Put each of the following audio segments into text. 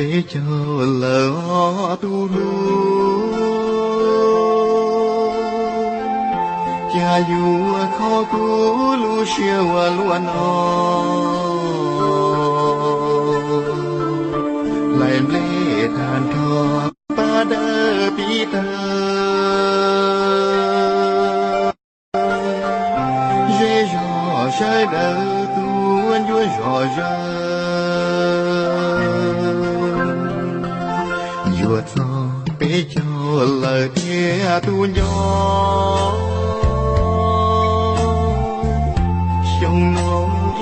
Peb caug lawm os tus hlub, cas yuav kho kuv lub siab ua luaj no. Hlais nplej tag nrho pab dawb pib tawg, zej zog sawv daws tuaj ncuav zom zaws. Yuav txog peb caug lawm thiab tus nco, xyoo no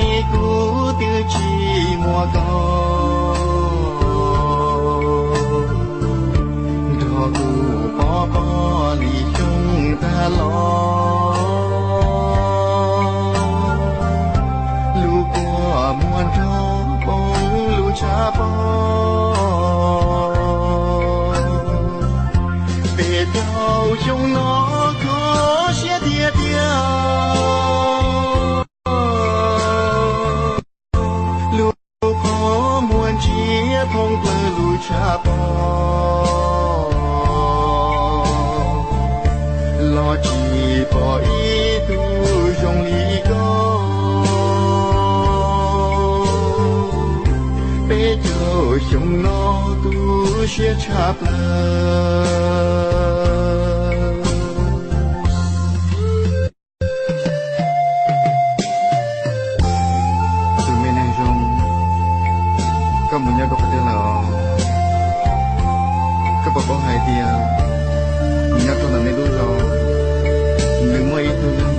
es kuv twb tsis muaj koj, nrog kuv pov pob li xyoo tag los. Lub kua muag nrog poob lub tshav pob, peb caug xyoo no kho siab tiag tiag. Lub qhov muag ntsiab thooj plaws lub tshav pob, los tsis pom ib tug zoo li koj. Peb caug xyoo no tu siab tshaj plaws. Tus me neeg zoo, koj mus nyob rau qhov twg lawm os? Koj puas paub hais tias nyob rau ntawm nej lub zos, nws muaj ib tug neeg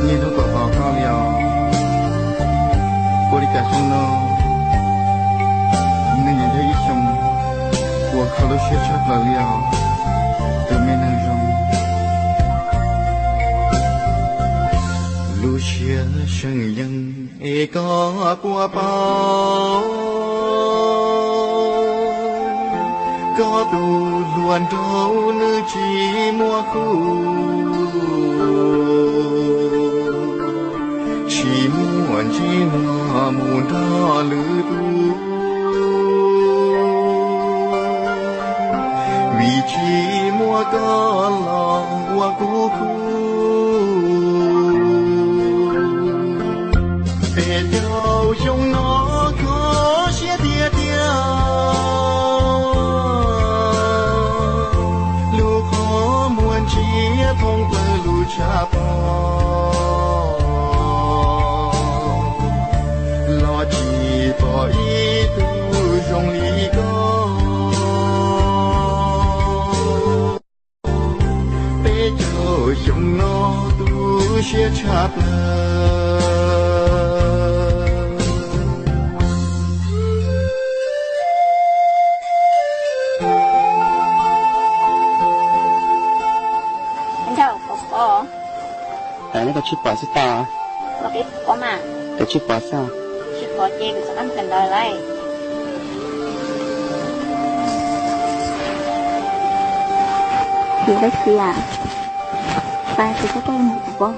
niaj hnub kom tos koj li os? Ua li cas xyoo no nws nyuam yog ib xyoo uas kho lub siab tshaj plaws li os, tus me neeg zoo? Lub siab seem yeej es koj puas paub, koj tus hluas nraug nws tsis muaj khuj, tsis muaj ntsis muag mus nrog lwm tus. Vim tsis muaj koj los ua kuv khuj. Peb caug xyoo no kho siab tiag tiag. Lub qhov muag ntsiab thooj plaws lub tshav pob, los tsis pom ib tug zoo li koj. Peb caug xyoo no tu siab tshaj plaws. Neb tau tsib pom xwb tau? Tau tsib pom xwb. Tsis pom ces kuv rov qab mus kawm ntawv lawm. Ces dab tsi a? Pais kuv rov qab mus kuv pom.